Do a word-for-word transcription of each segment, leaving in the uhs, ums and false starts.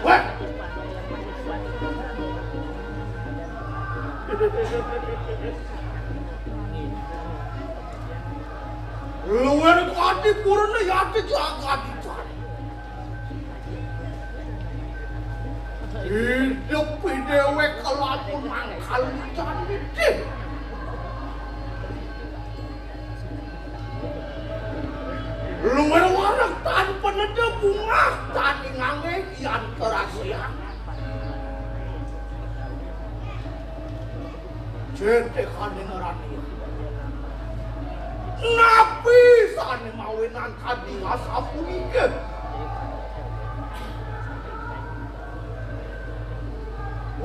Wah. Luwih kati purna yati jagat ican. Hidup dewek kelamun mangkal ican nitih. Luwih wareg tan peneda bungah tan ingange yan kerasian. Jete kane ngerani. Napi sane mawinan kadi asapunika?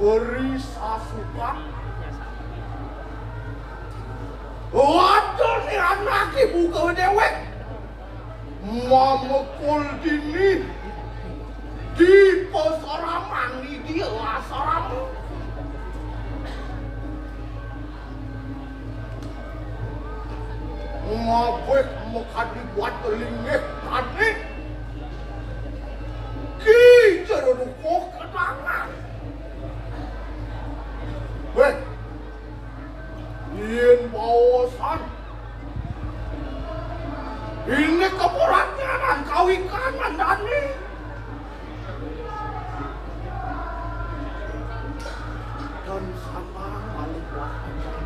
Eri sasukan. Waduh, ni anake buka dewek. Mamekul dini di pasaramang, di dia asrama. Ngabek makadi buat linggih tani. Ki jero dukuh ketangan. Weh, yen baosan. Ini kepuratnyanan kawikanan dani. Dan sama malih wacan.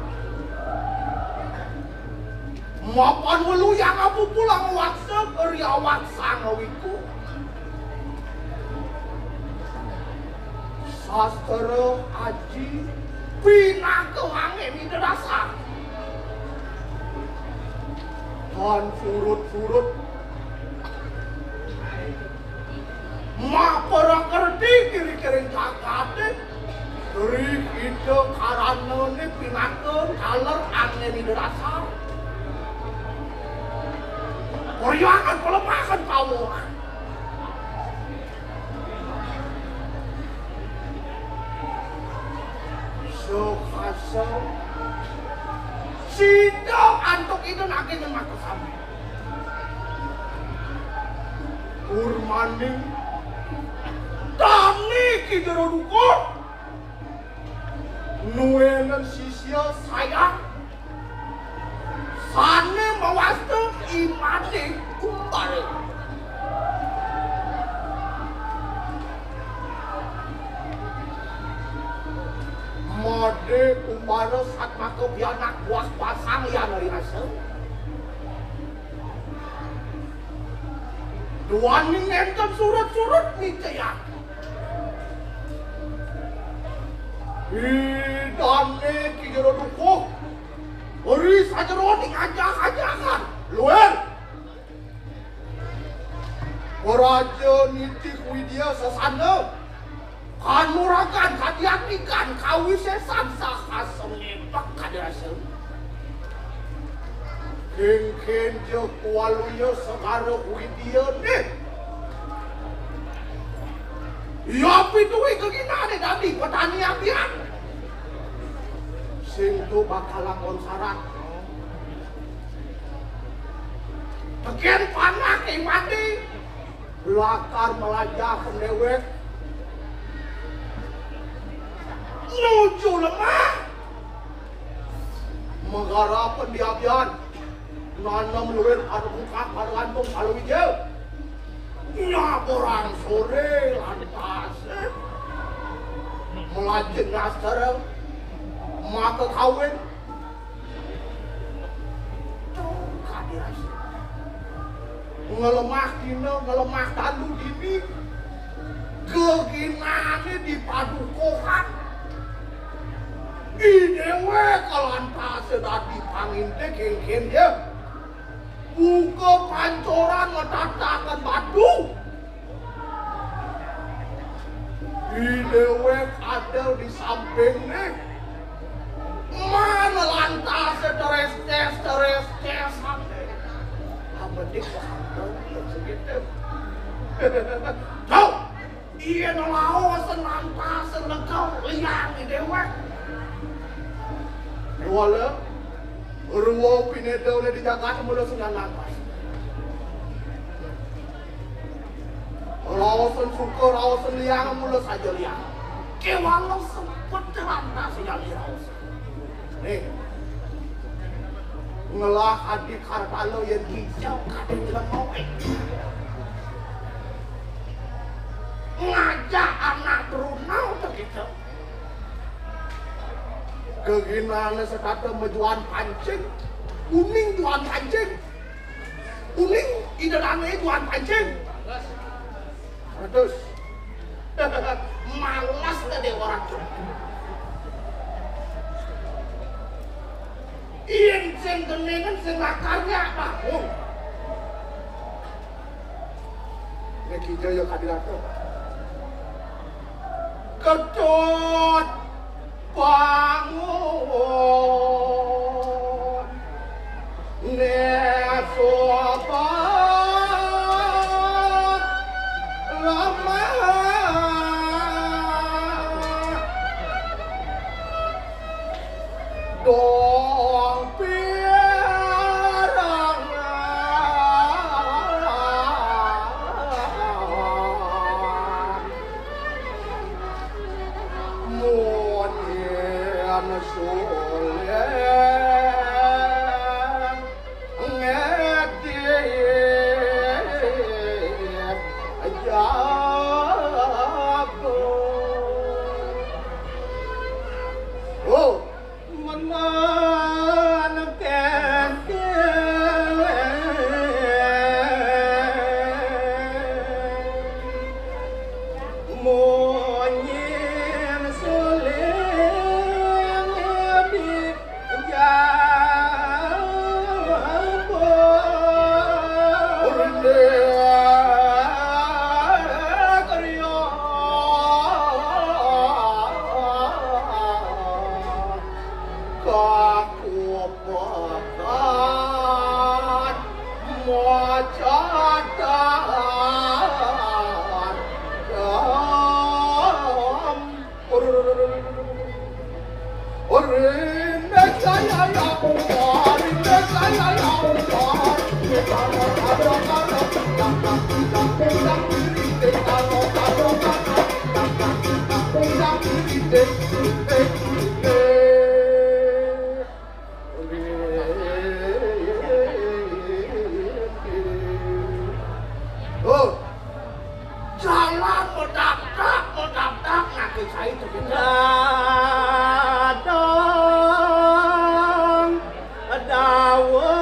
Mapan welu yang apu pulang waksa keriawak sang wiku. Sastra aji pinaka angin ida dasar. Tan surut-surut. Maparakerti kiri-kiri jagate. Ri ida karanane pinaka taler angin ida dasar. Perjuangan pelemahan kawoan. Sukasa. Sida antuk ida naging makasami. Kurmaning tani Ki Jero Dukuh. Nuwenen sisia sayang. Sane mawasta I Made Kumbara. Made Kumbara satmaka pianak buah basang yan rinasa. Duaning enten surut-surut nicayang. Idane Ki Jero Dukuh. Ri sajeroning ajah-ajahan. Luir. Praja nitih widya sasana. Kanuragan kadiatikan kawisesan saha sengepek kadirasa. Kengken ja kualuya segara widyane. Iya pituwi geginane dadi petani abian. Sing tu bakal anggon sarat. Teken panak ing mati. Lakar melajah pendewek. Nuju lemah. Menggarap pendiabian. Nanem luwir pada bungkak, pada gantung, pada wija. Nyaburang sore lantas. Melajeng nastar. Maka kawin. Tuh, kadirasa. Ngelemah dina, ngelemah tandu dini. Geginane dipadukuhan. I dewek kalantase dadi panginte kengken ya. Buka pancoran ngetataken batu. I dewek ada di sampingne. Mana lantas terestes, terestes sampe. Apa dik segitu? Tau, iya nelaos lantas lega liang i dewek. Wala, ruwa pinedone di jagat mula sunan lantas. Sun suka raos liang mula saja liang. Kéwala sempet lantas nyali raos. Nih. Ngelah adik hartalo yén kicau kadén jelema. Ngajak anak truna to kita. Geginané setata majuan pancing, uning juan pancing, uning ida dané juan pancing. Terus, malas tadi orang. Yén sing geningan sing lakarnya bangun. Nek kita ya kadilaké. Ketut bangun. Nek sobat lemah. Dong pirangan. Mun yén suling ngedip jago. Oh, men-men kénkéng. Munyin suling di jago. Urindé kriya. Kaku pekat macadan. Oh, jalan medakdak, medakdak, ngaku saya itu. Dadong dawuh.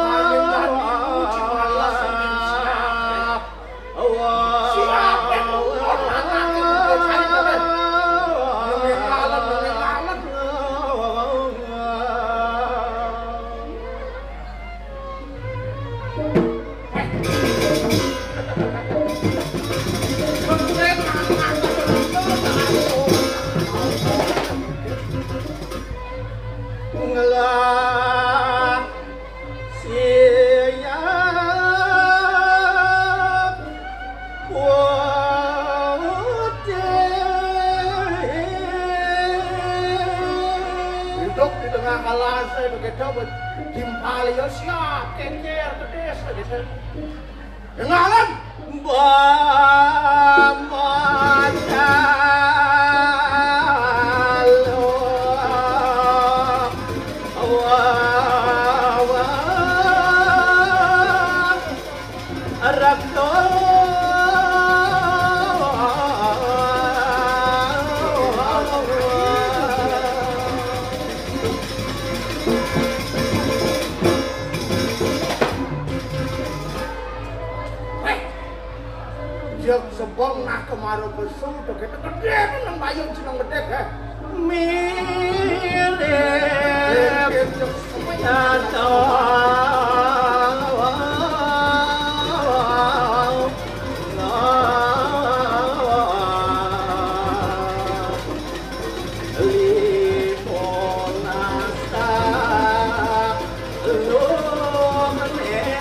Paling tadi uji malas sampeyan siap. Siapa yang mau anaknya udah cari temen? Nengin malam, nengin malam. Ngelah siap putih. Duduk di tengah alas, eh, begitu, timpal ya siap, keker, kedes, gitu. Kenalan. Bamaca. Wah, wah, wah. Raka. Wéh, jek sebeng nah kemara besu, dek gedé nang bayun seneng gedé, hé. Mirip nyata. Limolas taun meneh.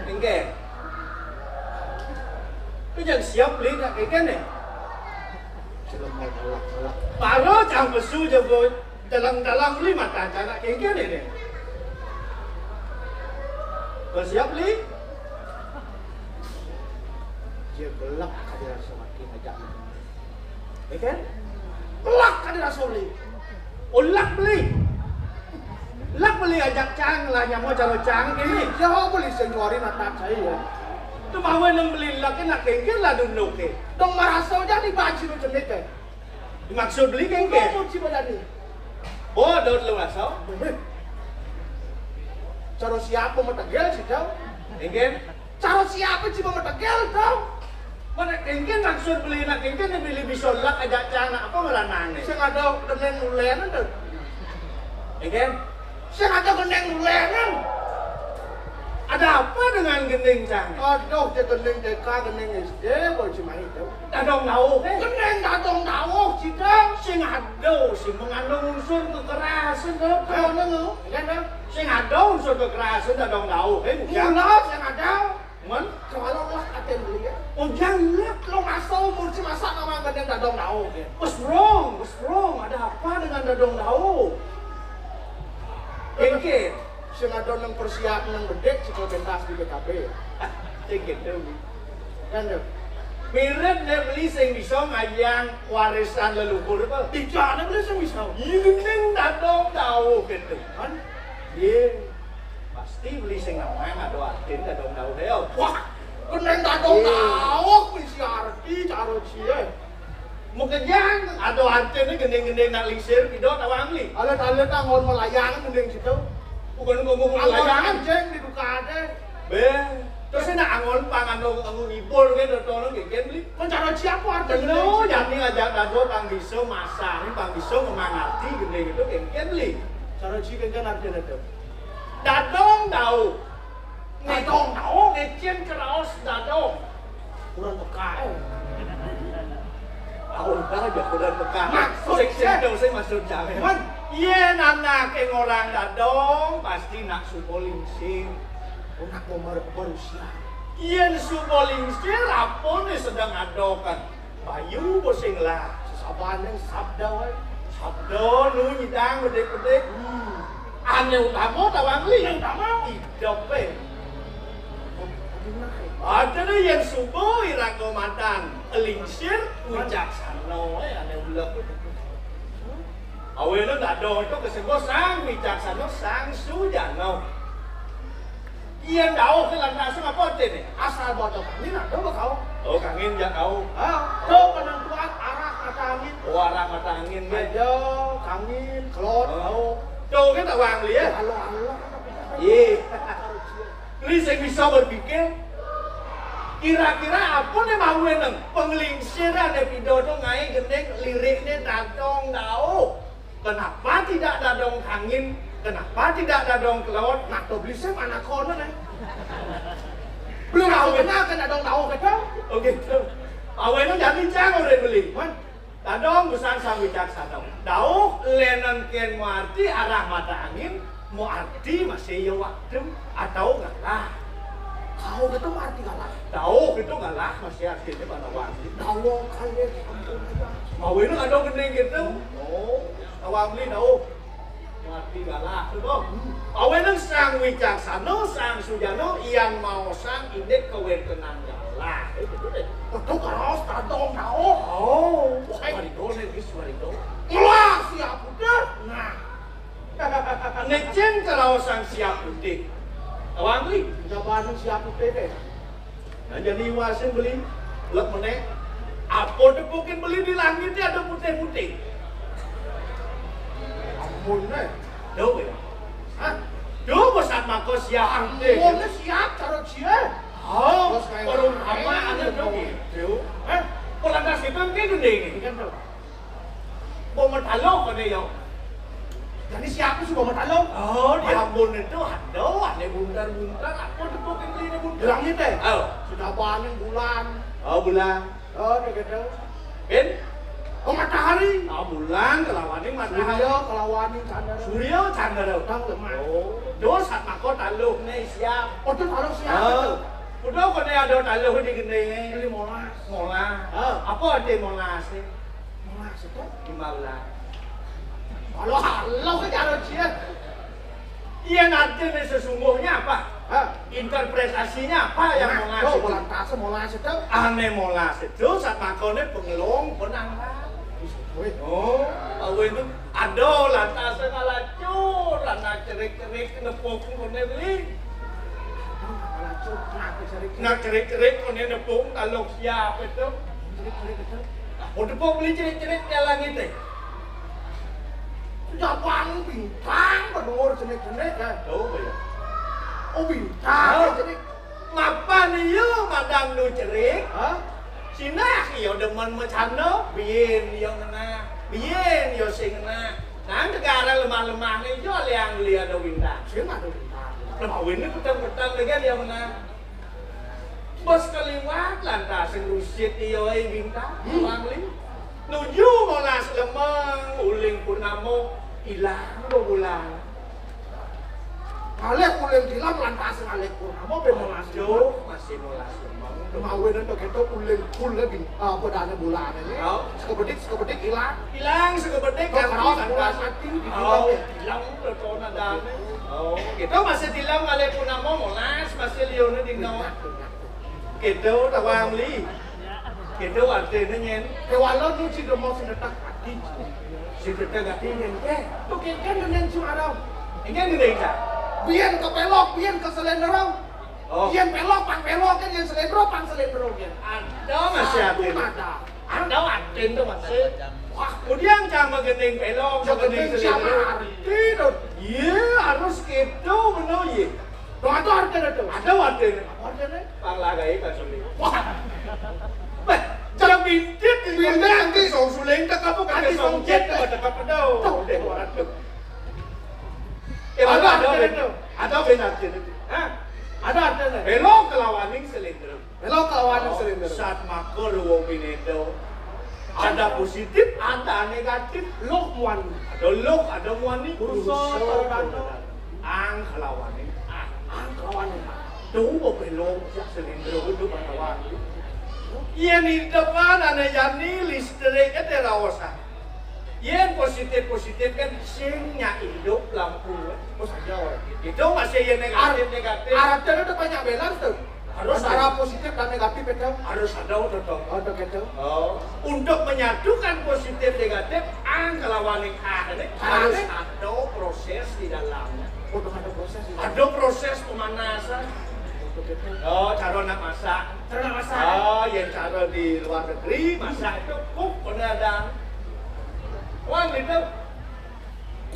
Kéngkén. Kejang siap beli nak kéngkén né. Baru cang pesu jago dalang-dalang beli mata cang nak kéngkén né. Kau siap beli? Dia gelak kada rasa mati ngajak. Ya kan? Gelak kada rasa beli. Ulak beli. Lak beli ajak cang lah nyamo cara cang kini. Ya, beli sing juari natap saya ya. Tu bawa nang beli lak nak kéngkén lah dulu ke. Dong marasa aja di baju tu cenit eh. Maksud beli kéngkén. Kamu sih pada ni. Oh, dot lu rasa. Cara siapa mau tegel sih kau? Kéngkén. Cara siapa sih mau tegel kau? Mana kéngkén maksud beli nak kéngkén beli bisolak ajak cang nak apa meranang ni? Sing ada gending ulenan tu. Kéngkén? Sing ada gending ulenan. Ada apa dengan gending cang? Aduh, dia gending T K, gending S D, boy cuma itu. Dadong dauh, eh? Gending dadong dauh, cita. Sing ada, sing mengandung unsur kekerasan, eh? Ayo, nengok. Iya, neng. Sing ada unsur kekerasan dadong dauh, eh? Mula sing ada. Man? Kalau lah aten beli ya. Oh, jangan. Lo masa umur si masa nama gending dadong dauh, ya? What's wrong? What's wrong? Ada apa dengan dadong dauh? Kéngkén. Sing ada nang persiapan nang bedek si pentas di B K B ya. Sing gitu. Kan, Dok? Mirip né beli sing bisa ngayang warisan leluhur apa? Ijane beli sing bisa. Iya, gending dadong dauh gitu. Kan? Iya. Pasti beli sing namanya ada artin dadong dauh, Del. Wah, gending dadong dauh, bisi arti, cara cie. Mukejang, ada artin gending-gending nak lingsir, pidot awang beli. Alit-alit anggon melayang gending situ. Bukan ngomong melayang. Anjing di duka ada. Be, terus nak anggon pang anu, anu ngibul ke, dotol ke, kan beli. Mencara siapa arti? Telo, jani ngajak dado pang bisa masang, pang bisa memangarti gending itu, kan beli. Cara cie kan arti itu. Dadong dauh. Dadong dauh? Ngecén keraos dadong. Kurang peka, eh. Tahu dah aja kurang peka. Maksud sing, sing, saya, dong, saya maksud cang. Man. Iya, anak yang orang dadong pasti nak subo lingsir. Oh, nak mau mer-, berusia. Iya, subo lingsir, apa nih sedang adokan? Bayu bosing lah. Sasaban yang sabda wae. Sabda nu nyidang bedik-bedik. Hmm. Ane utama tawang li. Yang utama. Idep, eh. Ada deh yang subuh irang komandan. Lingsir wicaksana, eh, ane ulek. Awena dadong itu kesembuh sang wicaksana, sang sujana. Iya, dauh ke lantas apa artiné? Asal bocah kangin ada bakau. Oh, kangin jak dauh. Ah, tuh penentuan arah mata angin. Oh, arah mata angin, ya. Aja, kangin, kelot, oh, dauh. Tuh kan tawang beli ya? Halo, halo. Iya. Beli sing bisa berpikir. Kira-kira apa nih mau neng? Penglingsir ada pidato ngai gending liriknya dadong dauh. Kenapa tidak dadong kangin? Kenapa tidak dadong kelot? Nah, to beli saya mana kono, eh? Belum tahu kenal kan dadong dauh, kan? Oh, gitu. Awalnya jadi jangan udah beli. Man? Dadong busan sang wicaksana. Dauh, lenen ken mau arti arah mata angin, mau arti masih ya waktu atau ngalah. Kau gitu mau arti ngalah? Dauh, itu ngalah masih artinya mana waktu. Dauh, kali ya, ampun aja. Mau ini ada gending gitu. Oh, awam li dauh. Mati galah, tuh, Bang. Awenan sang wicaksana, sang sujana, yang mau sang indik kawéntenan galah. Eh, betul deh. Betul, keraos dadong dauh. Oh, wah, marido nih, geus marido. Wah, siap udah. Nah. Ngecén keraos sang siap udik. Tawang li. Jawaban siap udik, eh. Jadi iwasin beli, lek meneh. Apa tepukin beli di langit ada putih-putih? Ampun, eh. Tuh, ya. Hah? Tuh, bosan mako siap. Ampun, siap, taruh cie. Oh, terus kayak orang apa ada dong? Tuh. Eh, polantas itu kan gede ini kan tuh. Bau metalo kene ya. Jadi siapa sih bau metalo? Oh, di Ambon itu ada, ada buntar-buntar, apa tepukin beli ini buntar? Langit, eh? Oh. Sudah panen bulan. Oh, bulan. Oh, udah gitu. Bin? Oh, matahari. Oh, bulan kelawaning matahari. Surya kelawaning candra. Surya candra. Tang lemah. Oh, dos sak mako taluh ne siap. Oh, tuh taluh siap. Oh. Tuh. Udah kene ada taluh di gene. Beli molas. Molas. Oh. Apa arti molas sih? Molas itu? Lima belas. Halo, halo, ke cara cie. Iya, nanti nih sesungguhnya apa? Hah? Interpretasinya apa yang mau ngasih? Molas itu. Aneh molas itu, saat makone pengelong penangkal. Wih. Oh, tahu itu. Aduh, lantas ngalacur, anak cerik-cerik nepuk kone beli. Ngalacur, kenapa cerik? Nak cerik-cerik kone nepuk, kalau siapa itu? Cerik-cerik itu. Lah, mau tepuk beli cerik-cerik di langit, eh? Sudah bang bintang, bedur cenik-cenik, kan? Oh, iya. Oh, bintang, oh. Cenik. Mapan iya, madang nu cerik. Hah? Sinah iya demen macanda, biyen iya ngena, biyen iya sing ngena. Nang negara lemah-lemah ne iya liang liya ada bintang. Sing ada bintang. Lemah wene peteng-peteng dengan iya ngena. Bos kaliwat lantas sing rusit iya, eh, bintang. Hmm. Wangli. Nuju molas lemeng, uling purnama, ilang do bulan. Ngalih uling tilam lantas ngalih purnama, ben molas lemeng. Aduh, masih molas lemeng. Kemawin itu kita uling pun lagi, ah, bedane bulan ini. Oh. Sekebedik, sekebedik ilang. Ilang sekebedik, keraos lantas bulan mati di, oh, film ya. Ilang do tona dane. Oh, kita masih tilam ngalih purnama molas, masih liya ne dina. Ingat, ingat. Kéto tawang li. Kéto artiné nyén. Kéwala nu sing mau sing detek ati. Sing detek ati nyén ké. Tuh kénkén gendeng sing arau. Kénkén gendeng, Cak. Biyen ke Pelog, biyen ke Selendro. Oh. Yén Pelog pang Pelog kan, yén Selendro pang Selendro kan. Ada masih ati. Ada. Ada ati to masih. Wah, kemudian sama gendeng Pelog, sama gendeng Selendro. Arti to. Iya, harus kéto bener yé. Tuh, ada artiné to. Ada artiné. Apa artiné? Pang lagai ka suling. Wah. Bah, cara bintit di bintit nanti song suling tak apa, kaki song jet, ada apa dong. Tuh, deh, orang tuh. Eh, ada artiné to. Ada ben artiné to. Hah? Ada artiné. Pelog kelawaning Selendro. Pelog kelawaning Selendro. Sat makor wong pinedo. Ada positif, ada negatif. Luh muani. Ada luh, ada muani. Purusa, purusa, taradana. Ang kelawaning. Ang kelawaning. Tuh, kok pelog, siap Selendro, itu bakawan. Iya, nih, depan ada yani listrik, itu rawasan. Yén positif-positif kan sing nyak idup lampu. Oh, saja. Itu masih yén negatif-negatif. Artiné to banyak balance to. Harus antara positif dan negatif itu. Harus ada to. Oh, to kéto. Oh. Untuk menyatukan positif negatif, ang kelawaning ah ini harus ada proses di dalamnya. Untuk ada proses. Ada proses pemanasan. Oh, cara nak masak. Cara nak masak. Oh, yang cara di luar negeri masak itu kuk bener dan Wan, itu.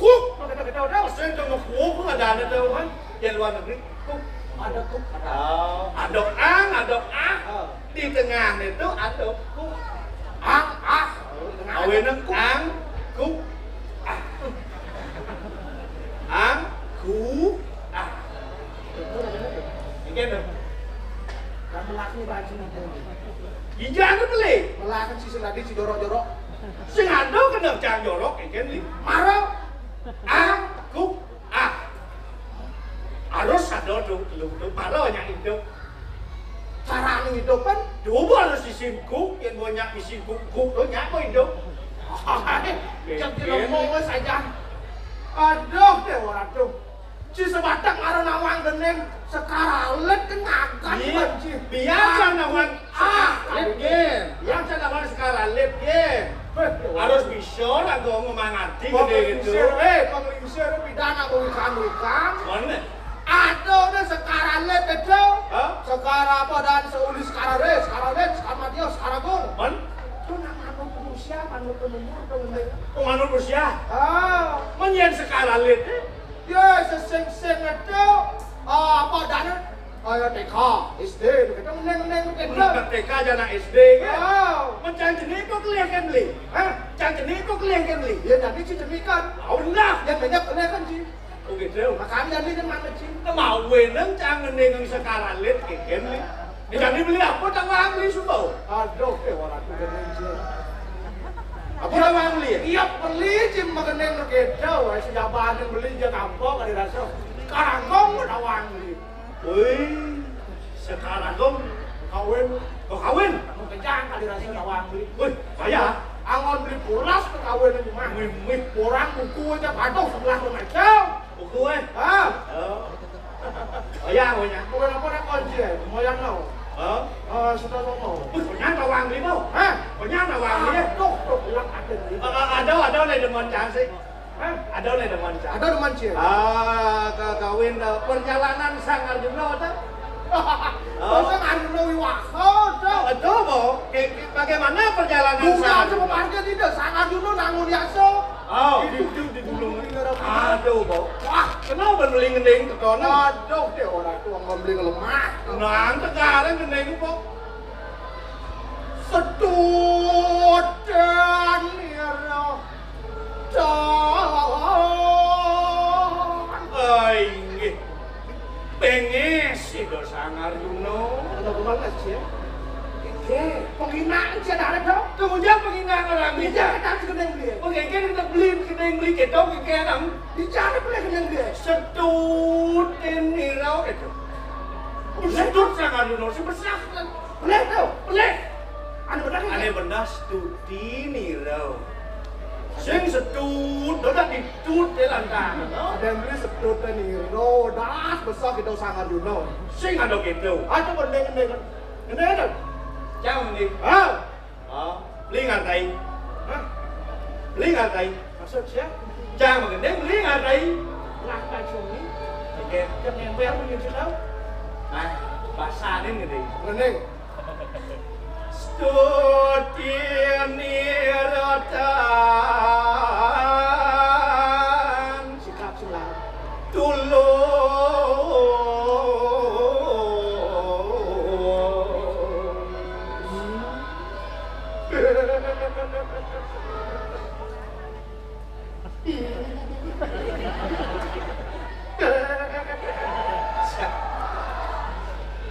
Kuk. Kita, kita udah. Maksudnya itu mau kuk, ada, ada tuh, kan? Yang luar negeri. Kuk. Ada kuk. Oh, ada ang, ada ah. Oh. Di tengah itu ada kuk. Ang, ah. Di tengah ada kuk. Awenan ang, kuk, ah. Ang, kuk, ah. Ini kan. Kamu laki baju nanti. Ginjal beli. Melakukan si Suladi si jorok-jorok. Sing ada kena cang jorok, ya kan, Li? Maro. Ah, kuk, ah. Harus ada dong, lu, lu, maro nya itu. Cara anu itu kan, coba harus isin kuk, yang banyak isin kuk, kuk, lu nyapa itu? Jangan ngomong saja. Aduh, deh, waduh. Ci sebatak ngaran nawang gendeng Sekar Alit kan ngagan. Iya. Biasa nawang ah, Alit, gén. Biasa nawang Sekar Alit, gén. Harus bisa lah gua memangati gedé gitu. Penglingsir, eh, penglingsir pidana bagi kami kan. Mana? Ada udah Sekar Alit itu. Hah? Sekar apa dan seulis Wong anu Rusia. Ah. Men yén Sekar Alit, eh? Ya, sesing-sing itu. Ah, apa adanya? Kaya T K, S D, gitu. Neng-neng gitu. Mun T K jana S D, kan? Ah. Men cang jenih kok kelih kan beli? Hah? Cang jenih kok kelih kan beli? Ya, jadi si jenih kan. Oh, benar. Ya, banyak kelih kan sih. Oh, gitu. Makanya dia kan mana sih? Mau weneng cang neng Sekar Alit, kénkén beli. Ya, jadi beli apa tawang beli suba? Aduh, eh, orang tuh neng sih. Apa tawang beli ya? Iya, beli sih, makan neng gitu. Wah, si jabanan beli dia kapok, ada rasa. Sekarang kong tawang beli. Wih, Sekar Agung kawin. Oh, kawin? Mau kejang kali rasa tawang beli. Wih, kaya? Angon beli pulas ke kawin ini mah. Wih, wih. Orang buku aja patuh sebelah rumah jauh. Buku, eh? Ah. Oh. Oh, ya, oh, ya. Bukan apa nak kunci, eh? Moyang no. Oh. Eh, sudah ngomong. Wih, punya tawang beli, mau? Hah? Punya tawang beli, ya? Tuh, tuh, bilang ada beli. Ah, ah, ada, ada, ada demen cantik. Hah? Ada nih demen, Cak. Ada demen, Cik. Ah, ke kawin, eh, perjalanan Sang Arjuna, tuh. Oh, Sang Arjuna Wiwaha, tuh. Aduh, Bo. Ke, ke, bagaimana perjalanan Sang Arjuna? Bukan, cuma marga tidak. Sang Arjuna nangun yasa. Oh, di, di, di gunung. Aduh, Bo. Wah, kenapa beli ngending ke kono? Aduh, dia orang tua ngambil lemah. Nang tegarang ngending, Bo. Setutan ira. Dong. Ai, nggih. Bengis Ida Sang Arjuna. Ada kemana sih ya? Oke, penghinaan sih ada, ada dong. Kemudian penghinaan orang. Bisa kita gendeng beli. Oke, kita beli gendeng beli kita, oke, kan? Bicara beli gendeng beli. Setutin ira itu. Setut Sang Arjuna sih besar kan. Pelih to, pelih. Anu bener. Anu bener setuti nira. Sing setut, do dak ditut ya lantang. Ada yang beli setut nira, das besar kita Sang Arjuna. Sing ada gitu. Ada bendeng-bendeng. Ini ada. Jangan nih. Ah. Oh, beli ngartai. Hah? Beli ngartai. Maksud siapa? Jangan beli ngartai. Lah, tak cumi. Oke. Jangan bayar punya tahu. Nah, bahasanin gede. Mending. Stuti niratan. Sikap sulam. Tulung.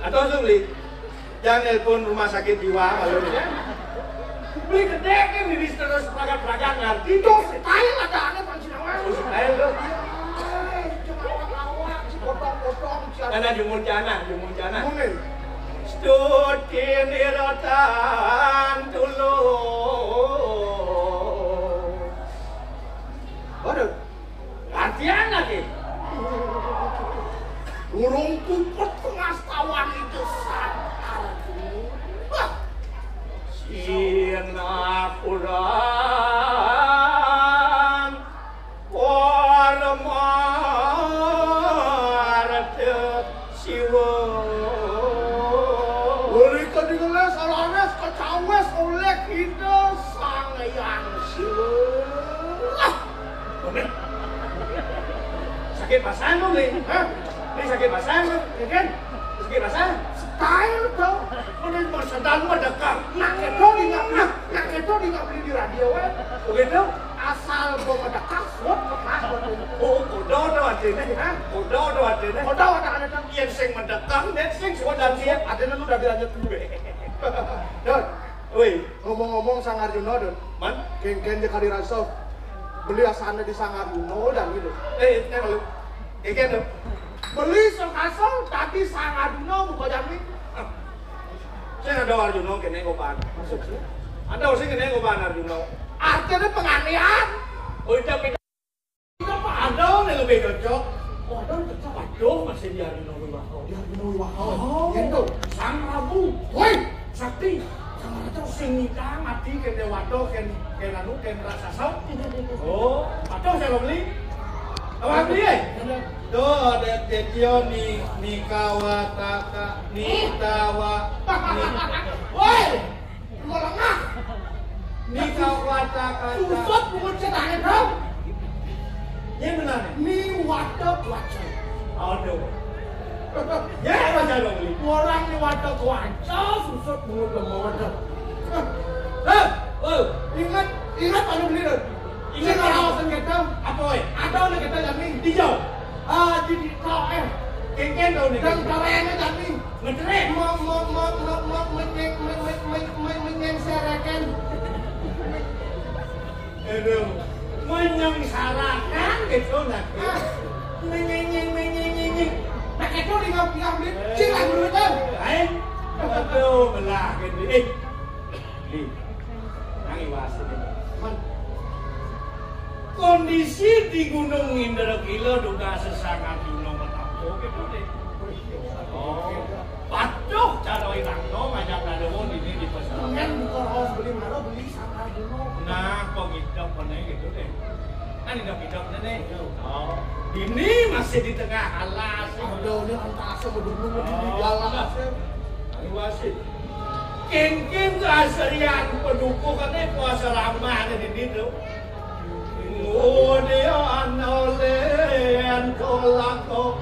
Atau Zuli, jangan nelpon rumah sakit jiwa malu ya. Beli gede kan diri terus peragat-peragat ngerti. Itu style ada aneh pancinawan. Oh, style tuh. Cuma awak-awak, si potong-potong, si karena di Muncana, di Muncana. Mungkin. Stuti niratan tulung. Waduh. Artian lagi. Urung puput pengastawan itu santar. Wah. Sinapuran Paramaharta Siwa. Mereka digelas alanes kecawes oleh kita Sang Hyang Siwa. Sakit pasan dong nih. Hah? Ini sakit pasan dong, ya kan? Sakit pasan. Style dong. Mana mau sedang mendekat. Nak itu di nggak, nak itu di nggak beli di radio, eh. Begitu. Asal gua mendekat, suat lepas buat ini. Oh, kuda ada artinya. Hah? Kuda ada artinya. Kuda ada artinya. Yang sing mendekat, dan sing suat dan dia. Ada lu udah dilanjut dulu. Don, woi, ngomong-ngomong Sang Arjuna, Don. Man? Kengken dia kali rasa. Beli asana di Sang Arjuna, dan gitu. Eh, eh, lu. Kengken, Don. Beli sok asal, tapi Sang Arjuna buka jami. Saya ada Arjuna kene kopan. Maksudnya? Ada sing kene kopan Arjuna. Artinya penganiayaan. Oh, itu beda. Apa ada nih lebih cocok? Oh, ada cocok. Waduh, masih di Arjuna Wiwaha. Di Arjuna Wiwaha. Oh. Gitu. Sang Prabu. Woi, sakti. Sang Prabu sing nikah mati ke dewata, ke, ke anu, ke raksasa. Oh, patuh saya beli. Apa beli, eh? Tuh, ada Tetio ni, Nikawataka, Nitawa, ni. Woi! Melengah. Nikawataka. Susut, bukan Nyén benar né? Ni watek waca. Aduh. Ya, waca dong, Li. Orang ni watek waca, susut bungut lemah watek. Hah? Oh, ingat, ingat anu beli dong. Ingat. Sing ngeraosan kita. Apa, wé? Ada oleh kita jani. Dijau. Ah, di, di, eh. Kénkén tahu né. Dan karéna jani. Ngedrek. Me-, me-, me-, me-, me-, menyeng-, me-, me-, me-, me-, menyengsereken. Aduh, menyengsarakan gitu nah. Ah. Menyenyeng, menyenyeng. Nah, itu di ngam-, ngambil. Eh. Sing lagu itu. Lain. Aduh, belah gitu. Eh. Li, nang iwasin ini. Man. Kondisi di Gunung Indra Kila duka sesangat gunung Metapo gitu deh. Oh. Patuh cara irang no ngajak nadamu ini di pasar. Kan bukan harus beli mana, beli sama dulu. Nah, kok ngidap mana gitu deh. Kan ngidap-ngidap nih. Oh. Ini masih di tengah alas. Ada ini antase bedunung di Oh. Alas. Ayo wasit. Kénkén kasarian padukuhané puasa ramah di ditu. Ngudian olén kolako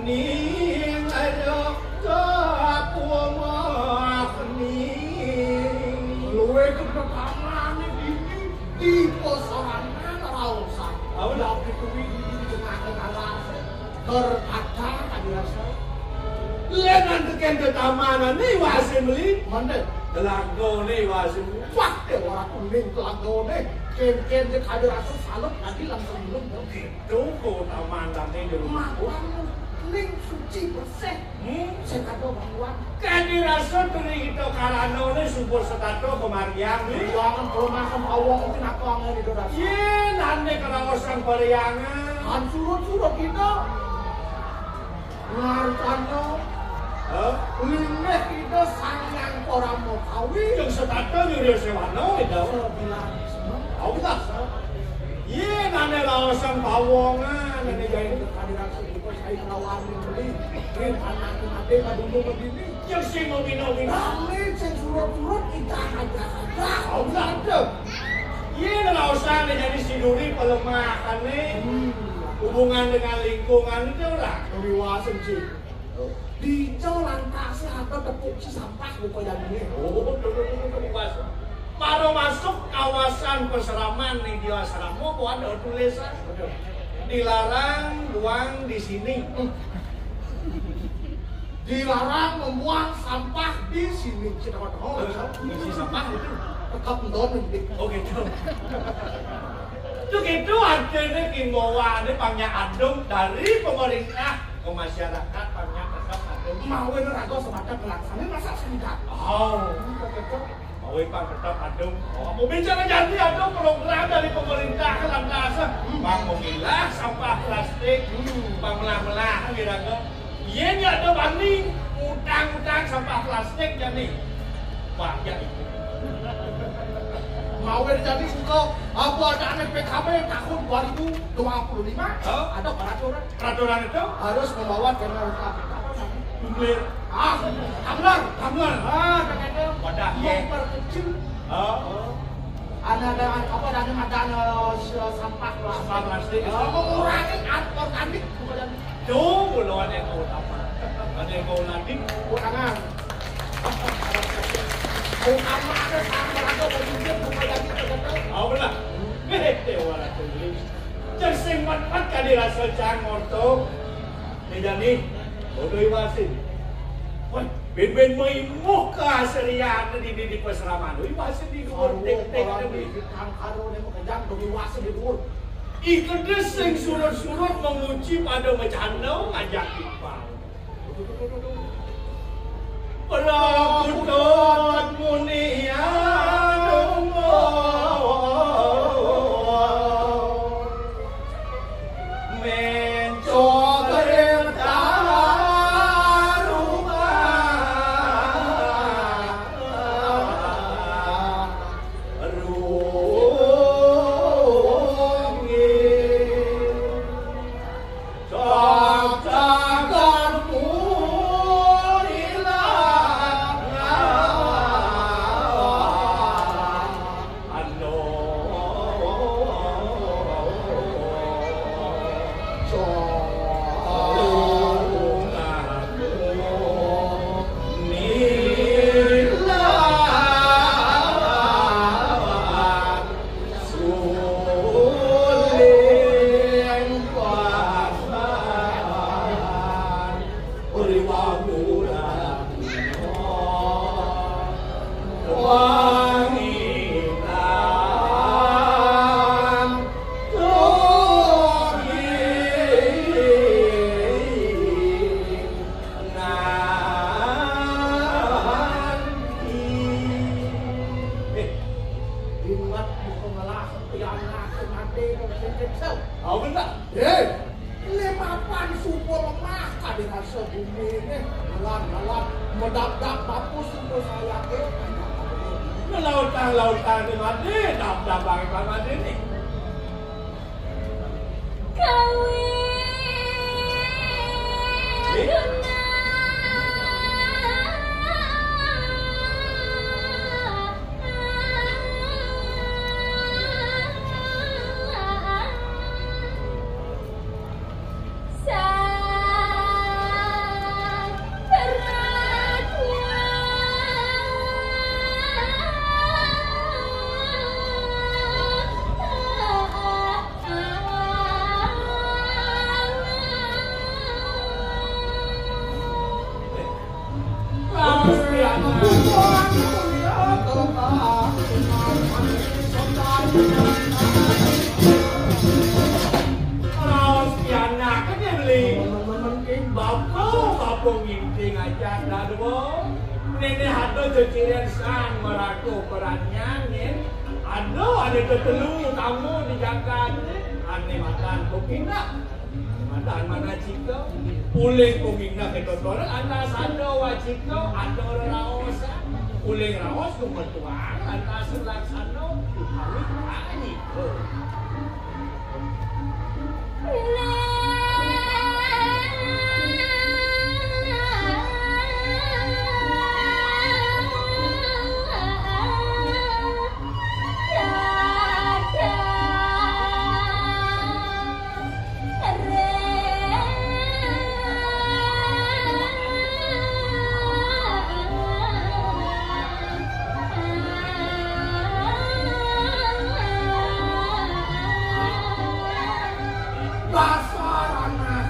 ning aja kapumah ning. Luwih kebekamane dini di posorangan raosan. Apa? Lha kuwi di tengah alas. Ker ada kan rasa. Lén antekén tetamanan ni wasin beli. Mending. Delangkone wasin. Wah, ya ora kuning telangkone. Kénkén cek ada rasa salut lagi langsung minum. Gitu kok tamandane dulu. Makan ning suci bersih. Hmm? Sing ada banguan. Kadi rasa turi kita karanone subur setato kemarian ni. Jangan kalau makan awang mungkin apa angin itu rasa. Yé, nane kerawasan pariangan. Kan surut-surut kita. Ngarkana Hah? Linggih kita Sang Hyang Parama Kawi. Yang setata Surya Sewana itu. Sebilang semua. Tahu tak? Iya, nane raosan pawongan, nane jain kehadiran serupa saya kelawan yang beli. Ini anak mati madung begini. Yang sing mau minum ini. Kami sing surut-surut kita aja aja. Tahu tak? Iya, neraosan jadi si Duri pelemahane. Hmm. Hubungan dengan lingkungan itu ora. Duri wasen sih. Dico lantas ada tepuk si sampah buka jadinya. Oh, betul, betul, betul, pas. Baru masuk kawasan peseraman nih di asrama, kok ada tulisan. Betul. Dilarang buang di sini. Hmm. Dilarang membuang sampah di sini. Kita tahu. Isi sampah itu. Tetap nonton nanti. Oh gitu. Itu gitu artinya himbauannya pangnya adem dari pemerintah ke masyarakat, pangnya tetap adem. Mau ini ragu semacam pelaksanaan masa singkat. Oh. Ini kok gitu. Mau pang tetap adem. Oh, mau bicara janji adem program dari pemerintah ke lantas. Hmm. Pang memilah sampah plastik. Hmm. Pang melah-melah kira-kira. Yén nyak ada bani, utang-utang sampah plastik jani. Banyak itu. Mawir jani engko apa adane P K B tahun dua ribu dua puluh lima? Hah? Ada peraturan. Peraturan itu? Harus membawa dengan apa namanya? Tumbler. Ah, tumbler. Tumbler. Ah, dengan itu wadah, ya. Memperkecil. Oh. Ada, ada apa namanya, ada, eh, sampah plastik. Sampah plastik. Eh, mengurangi at-, organik, bukan. Tuh, belum ada yang tahu apa. Ada yang tahu lagi? Bukan. Bukan ada sama ada pemimpin, bukan lagi terkenal. Oh, benar. Hehehe, orang tuh. Cek sing mat-mat kadi rasa cang orto. Nih, Jani. Bodoh iwasin. Wah, ben-ben maimuh kaserian di, di, di peseraman. Iwasin di dhuwur, tek-tek, orang di kang karo nek kejang dong iwasin di dhuwur. Ikedes sing surut-surut menguji pada mecando ngajak imbang. Prabutut munian. Menco bertaruh rungi. Cak-cakan purilah Eh, lemapan suba lemah kadé rasa guminé, lan-lan medapdap bapa suba sayaké. Lelautang-lautang di madé, dapdap bangé pamadéné. Kawi. Eh? Raos pianak aja beli. Bapa, bapa nginting aja dadua. Néné ada ceciren sang maraga peranyan, nén. Ada, ada tetelu tamu di jagat, ané madan pepindah. Matan mana cika? Uling pemina ketotoran antas ada wacika, ada reraosan. Uling raos kumetuang antas laksana, utawi pranyika. Dasar anak.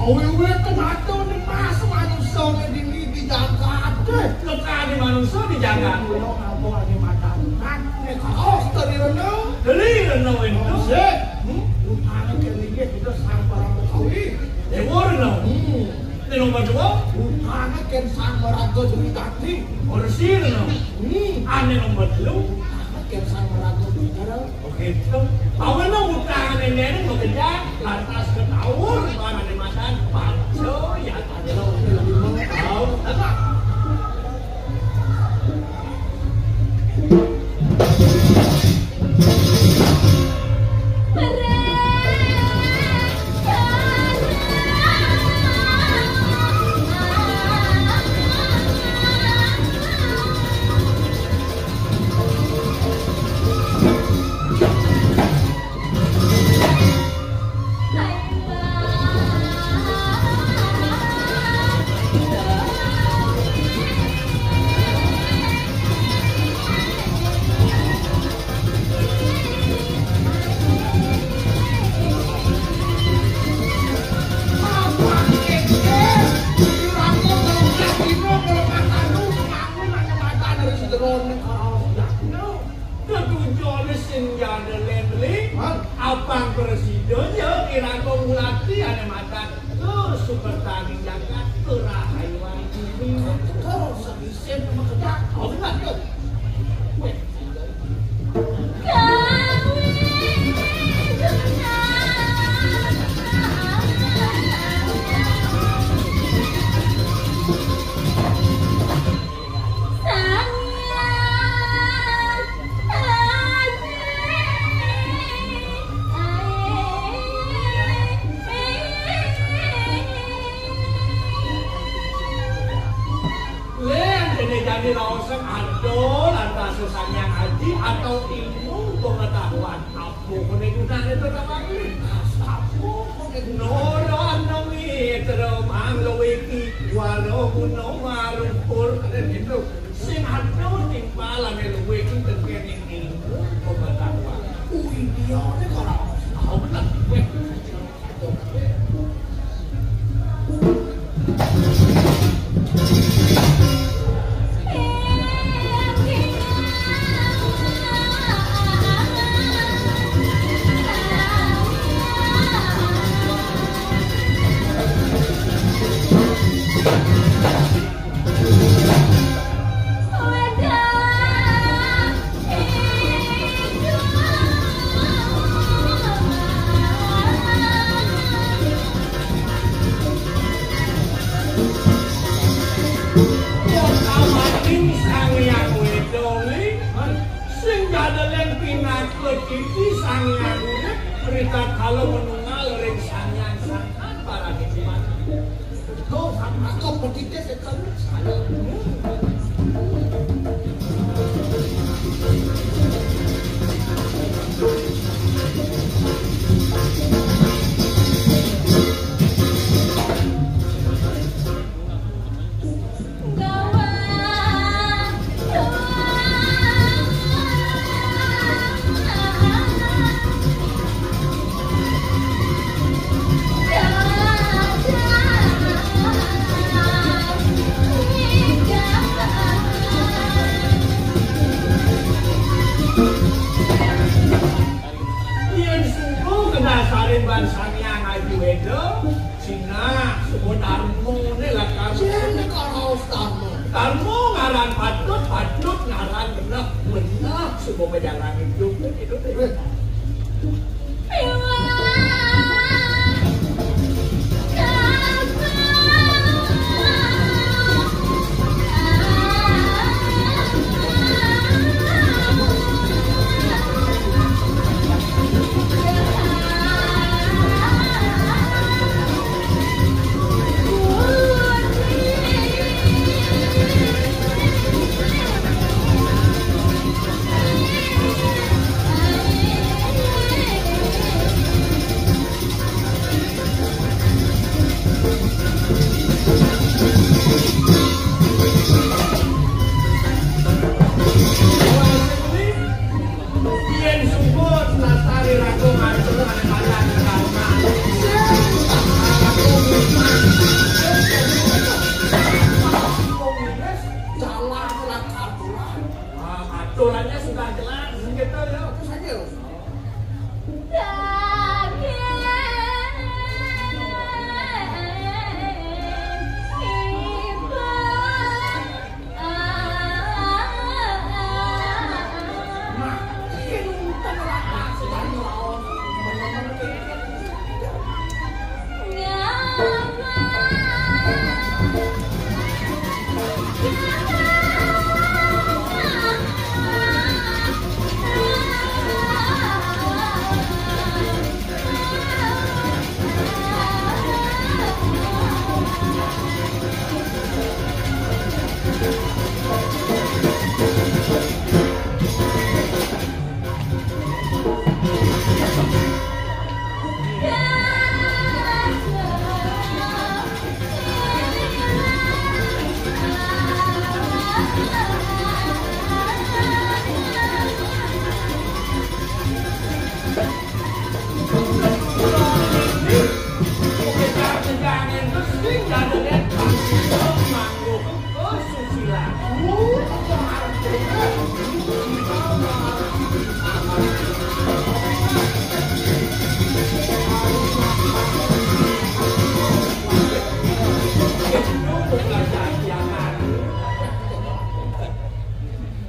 Awiwit kematu ni mas manusa di, di jagat. Lekane manusa di jagat. Kula ngapa ane matakan? Nek kaos tadi rena. Tadi rena itu. Sik. Hmm? Utane ke linggih kita sang para Betawi. Dewa rena. Hmm. Ini nomor dua. Utane ken sang maraga Dwi Dadi. Orsi rena. Hmm. Ane nomor telu. Utane ken sang maraga Dwi Dara. Begitu. Awana utang nenek ini bekerja, lantas ketaur, mana di matan, panco, ya, tadi lo, tahu, apa? Ketujuh sing jane lembeli, hah? Apang presiden ya, kira-kira ngulati ane matan. Tuh, super tani jagat, tuh, rahayuan ini. Tuh, sebisin sama kerja. Oh, enggak, tuh. Weh. Dene jani raosan ado lantas Sang Hyang Aji atau ilmu pengetahuan. Apa kene gunane to tawang? Apa kene gunane? Noro anami teromang luwe iki waro guna marumpur kene gitu. Sing ado timpalane luwe iki tekene ilmu pengetahuan. Wih, dia ne kok raosan. Tahu bener. Sing jadelen pinakut iki Sang Hyang Urip, berita kala menunggal ring Sang Hyang Sangkan para nikmat. Kau sama kau petitis itu. Yen suku kena saring ban Sang Hyang Aji Weda, Cina, suku Tarmo ne lakar. Cina karaos Tarmo. Tarmo ngaran patut, patut ngaran beneh, beneh suku pejalan hidup, gitu deh. Aturannya sudah jelas, gitu ya. Terus aja.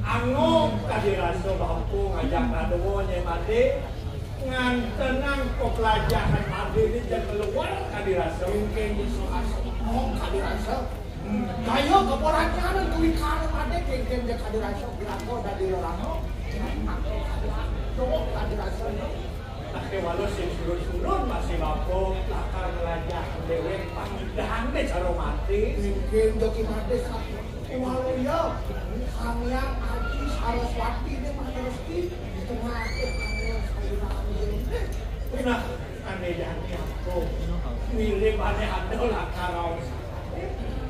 Angok kadi rasa bapa ngajak adoh nyai Madé, ngantenang pepelajahan Madé né jani keluar kadi rasa. Kéngkén iso asa angok kadi rasa. Kaya kepelajahan kuwi karo Madé kéngkén ja kadi rasa, bilangka dadi lelana. Angok kadi rasa. Nah, kéwala sing surun-surun masih bapa lakar nglajah déwék pangidahé cara mati. Kéngkén ja Ki Madé satu. Waluya, Sang Hyang Aji Saraswati ini maneruskan di tengah akhir. Nah, aneh ya, aneh aku. Mirip aneh ada lah karau.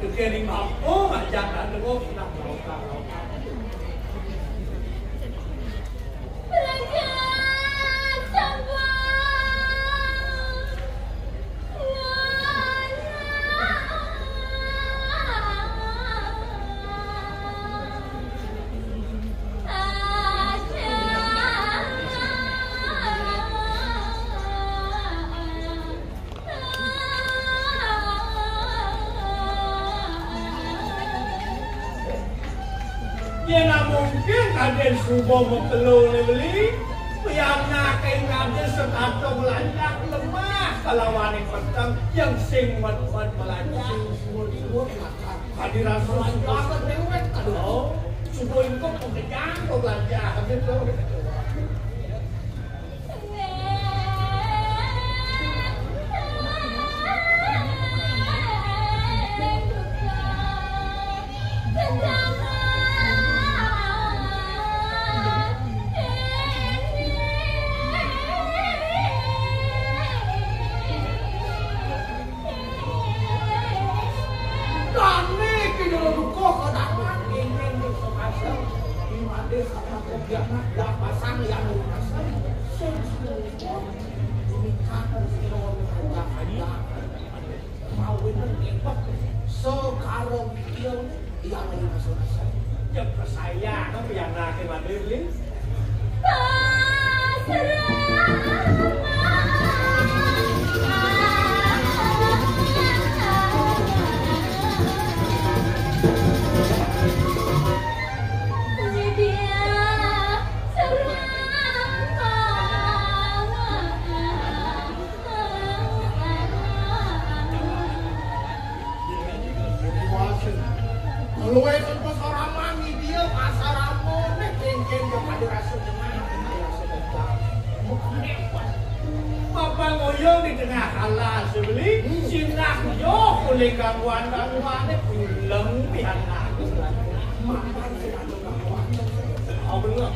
Kekering mampu ngajak dan tengok, nah, karau, karau. Yén mungkin kadén suba makelo né beli, pianak ing ade setata belanjak lemah kalawaning peteng yang sing met-met belanjak. Kadi rasa belanjak déwék, aduh. Oh, suba engko pengejang kok belanjak gitu. Dane kejero duka kadaman ingin dipasang di made sama kopiana dak pasang yang lunasan. Sing suwun nikah sira aja-aja. Mau bener nembak segara wikil yang lunasan. Jep saya, tapi anake made beli. Luwih sing pasarama, ngidia pasarama, nek kéngkén ya pada rasa jenah, pada rasa dendam. Bukan hebat. Bapak ngoyong di tengah alas, beli sinah yo oleh gangguan-gangguan, puleng pian aku. Makan sing anu gangguan. Oh, bener.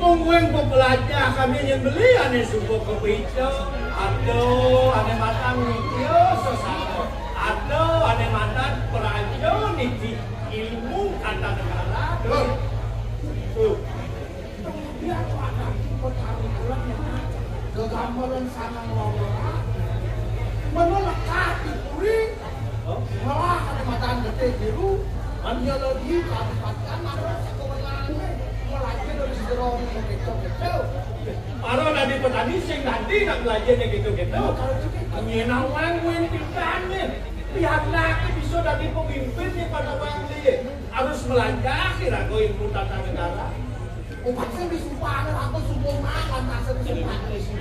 Mungguing pepelajah kami yang beli ane suka kepica, ada ane matan nitya sesama, ada ane matan peraja niti ilmu tata negara. Tuh. Kemudian ada petani bulan yang gegambaran sangang lawara, menelekat di puri, malah ada matan gede biru, dia lagi keadipatan ada kewenangannya, melajah dari segera orang yang kecil-kecil. Para dadi petani sing dadi nak belajarnya gitu-gitu. Nyenawang wen pitane, pianake bisa dadi pemimpin pada wang dia. Harus melajah kira ilmu tata negara. Upat sing disumpah, aku sumpah mangan, tak sing disumpah.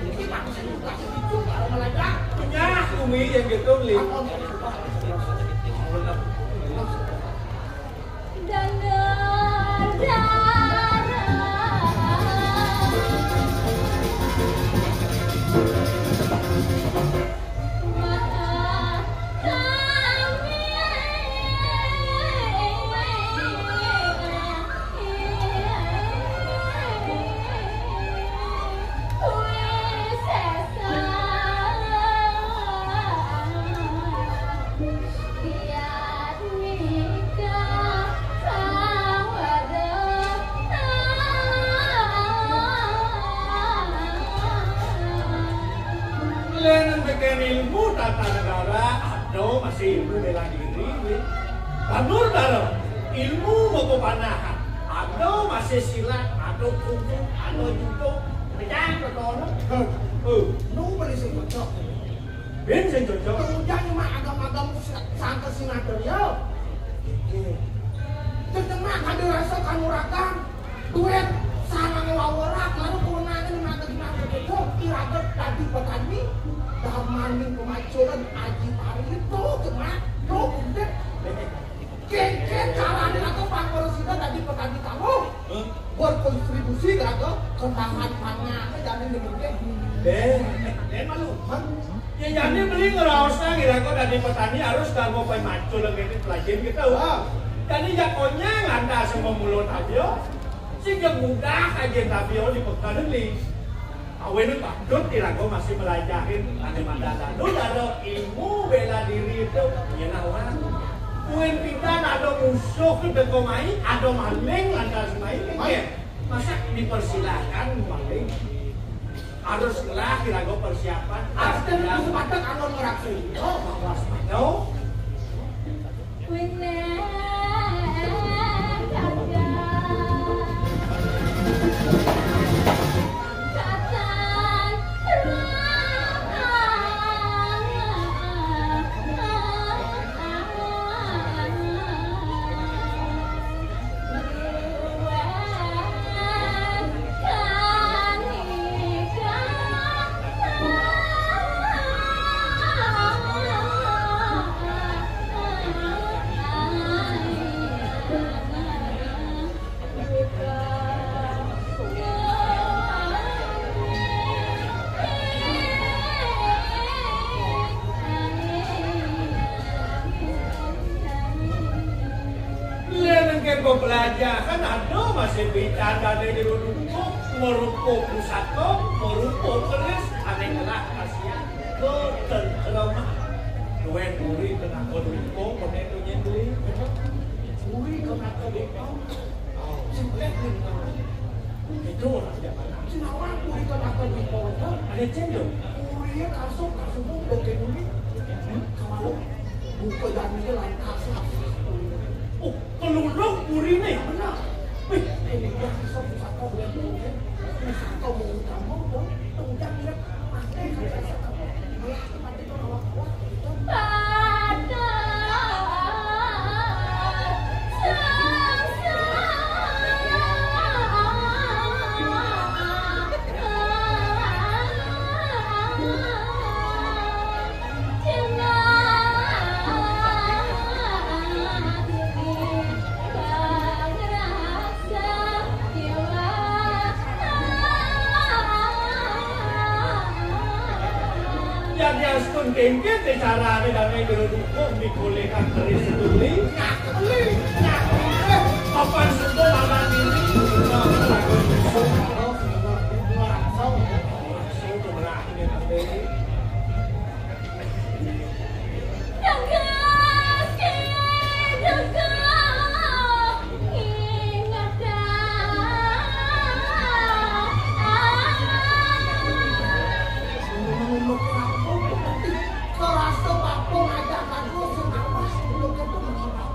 Iki tak sing disumpah, itu kalau melajah. Punya kumi yang gitu, Li. Lenen bikin ilmu tata negara, ada masih ilmu bela diri, wi. Banur dara, ilmu mau panahan, ada masih silat, ada kuku, ada judo, pecah ke kono. Heh. Eh, nu beli sing cocok. Ben sing cocok. Kemudian cuma agam-agam sangka sinator ya. Iki Maning pemacuran Aji Pari itu kena lo gede. Kengken caranya tuh Pak Presiden tadi petani tahu berkontribusi gak ke ketahanan pangan jadi demikian. Deh, deh malu. Ya jadi beli ngeraosna kira kok dari petani harus gak mau pemacul gitu pelajaran gitu. Wah. Jadi jakonya nganda semua mulut aja. Sehingga mudah aja tapi di pekan ini. Awewe badut irago masih melajahin anu mata dadu dado ilmu bela diri itu. Nyeunah urang. Uin pidan ada musuh ke teko mai, ada maling lantas mai. Masa dipersilakan maling? Harus lah irago persiapan. Asli itu sepakat anu ngeraksi. Oh, mawas. No. Iya, nengke pembelajaran ada masih bicara dari dulu merupuk pusaka, merupuk keris, aneh lah kasihan. Boten, Roma. Duit muri kena koduko, konek duit muri. Muri kena koduko. Oh, sing bener nih. Itu orang jaman. Sing awal muri kena koduko. Ada cendol. Muri ya kasuk, kasuk mau doke muri. Hmm? Kemalu buka dan ini lantas. Oh, kelulung muri nih. Benar. Wih, ini dia kasuk, kasuk, kasuk, kasuk, kasuk, Jadi astun kengken di carane damai jero dukung dikolekan keris tuli. Papan suku papan diri.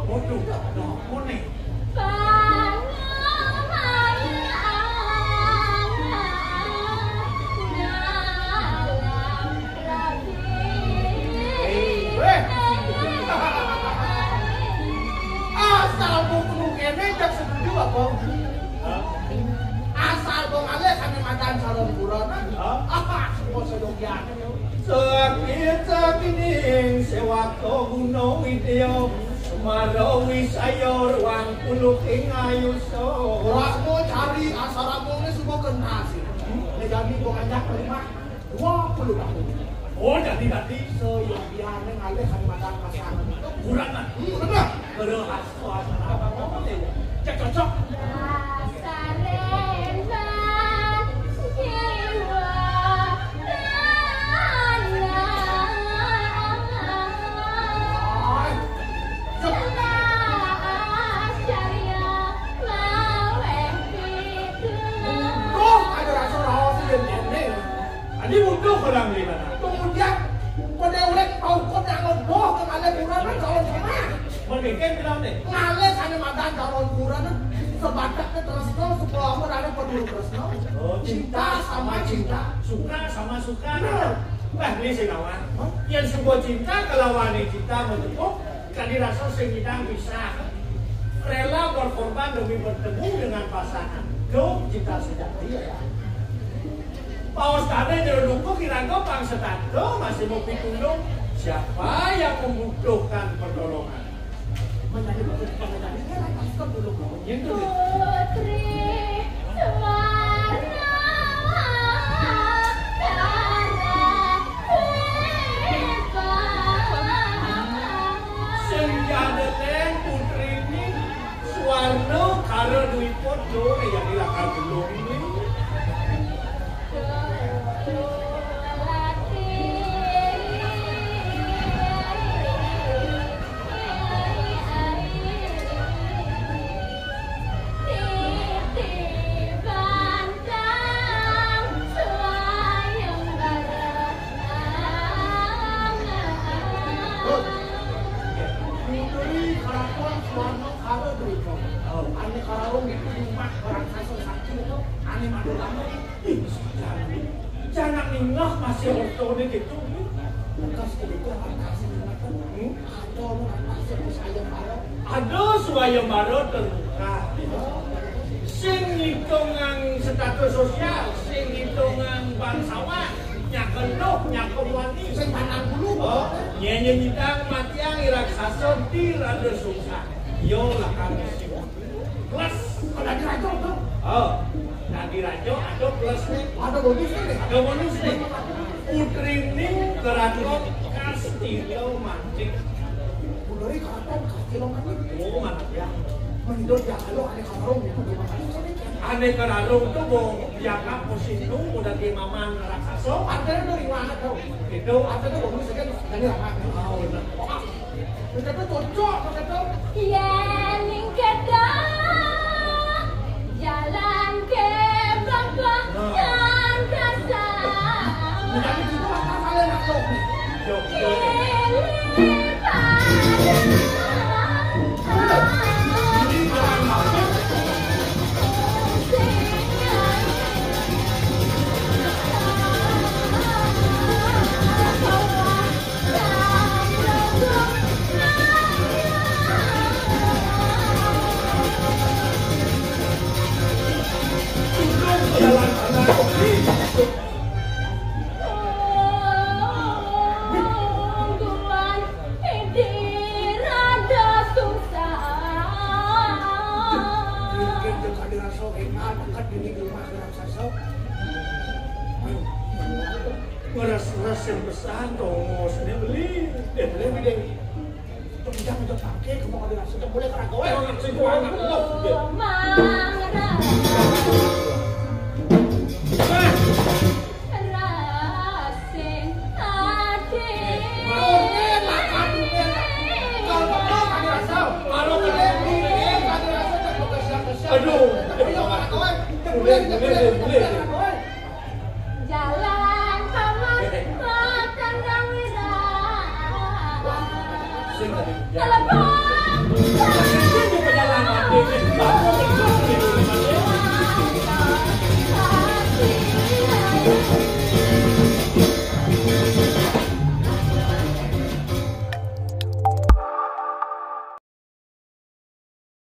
Waduh, no, mone. Asal buku kene jak setuju apa? Asal bong ale kami makan salon kurana. Apa semua sedogian? Sakit sakining sewako gunung widya semara wisaya ruang puluh ing ayusa. Ora mau cari asal abongnya semua kena sih. Ini jadi bong ajak terima. Dua puluh tahun. Oh, jadi tadi seyogiane ngalih Kalimantan pasangan itu kurang kan? Hmm, benar. Berhasil apa ngomong ya? Cek cocok. Roh ada rasa raos yang kene. Adi butuh orang di mana? Kemudian pada urek tahu kok yang boh ke kalian kurang kan calon sama. Mendingin bilang deh. Ngalih sana madan calon kurang kan sebataknya terus terus sekolah pun ada peduli terus. Oh, cinta sama cinta, suka sama suka. Nah, ini sih kawan. Yang sebuah cinta kelawan cinta menjemput Kadi rasa sing ngidang bisa rela berkorban demi bertemu dengan pasangan. Itu cinta sejati ya. Paostané Jero Dukuh, kirang pang setata masih mau pitulung. Siapa yang membutuhkan pertolongan? Menjadi betul, menjadi kan pasti kan dulu. Gitu deh. Putri Suwarna Kara Dewa. Sing jadeteng putrining Suwarna Kara Dwipa, duh, ya, di lakar belum ini. Putri Keraton Suwarna Kara Dwipa. Ané kararung itu di rumah orang sasong sakti itu. Ané madul lama. Ih, jangan. Jangan ningeh masih otoné gitu. Bekas gitu, apa sih, Mas? Hmm? Ada, Mas, ada sayembara. Ada sayembara terbuka. Sing ngitungang status sosial, sing ngitungang bangsawan, nyaken luh, nyaken wani. Sing pandang bulu. Oh, nyenyen nyidang matiang i raksasa, ti rada sungsang. Yo, lakar sing. Plus, kalau dadi raja, tuh. Oh, dadi raja ada plusné. Ada bonusné nih. Ada bonusné. Putrining Keraton Kastila Manik. Putri Keraton Kastila Manik. Oh, mana ya? Mendot ya, halo, ané kararung gitu, gimana sih? Ané kararung tuh mau dianggap posisi udah di maman raksasa. Ada dari mana tuh? Itu. Ada tuh bonus kan dari mana? Oh, benar. Wah, Kata cocok, kata. Yén ning gedhe, jalan ke Bambang, nah, Kandasa. Bukan itu, apa kalian masuk? Yo, yo. Pilih pada. Ngeres-ngeres sing pesan, tongosné beli. Eh, beli, beli. Tong jam udah pakai, kamu kalau dirasa udah boleh keragawan. Eh, orang sing kuat, anak lo. Mangra. Rasing ati. Mungkin lah, mungkin lah. Kalau kamu ada rasa, kalau kalian mungkin ada rasa, tak bakal siapa-siapa. Aduh. Tapi kalau keragawan, udah boleh, udah boleh, udah boleh, udah boleh. Jalan paman, eh, eh, Batang Rawira. Sing tadi. Telepon.